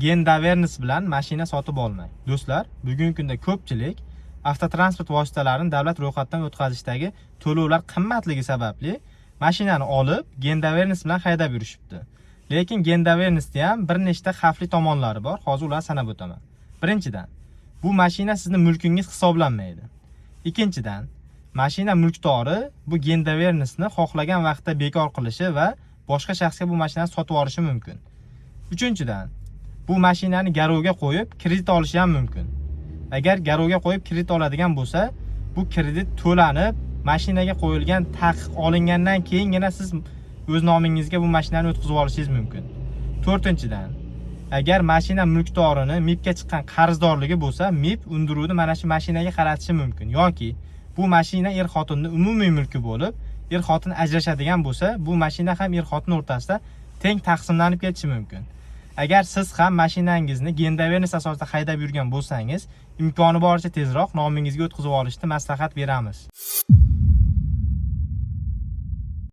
Гендоверенность bilan mashina sotib olmang. Do'stlar, bugungi kunda ko'pchilik avtotransport vositalarini davlat ro'yxatidan o'tkazishdagi to'lovlar qimmatligi sababli mashinani olib, гендоверенность bilan haydab yurishibdi. Lekin гендоверенность da ham bir nechta xavfli tomonlari bor. Hozir ularni sanab o'taman. Birinchidan, bu mashina sizni mulkingiz hisoblanmaydi. Ikkinchidan, mashina mulkdori bu гендоверенность ni xohlagan vaqtda bekor qilishi va boshqa shaxsga bu mashinani sotib yuborishi mumkin. Uchinchidan, bu mashinani garovga qo'yib kredit olishi ham mumkin. Agar garovga qo'yib kredit oladigan bo'lsa, bu kredit to'lanib, mashinaga qo'yilgan taqiq olingandan keyingina siz o'z nomingizga bu mashinani o'tkazib olishingiz mumkin. To'rtinchidan, agar mashina mulkdorini MIBga chiqqan qarzdorligi bo'lsa, MIB undiruvni mana shu mashinaga qaratishi mumkin yoki bu mashina er xotinni umumiy mulki bo'lib, er xotin ajrashadigan bo'lsa, bu mashina ham er xotin o'rtasida teng taqsimlanib ketishi mumkin. Agar siz ham mashinangizni гендоверенность asosida haydab yurgan bo'lsangiz, imkoni boricha tezroq nomingizga o'tkazib olishni maslahat beramiz.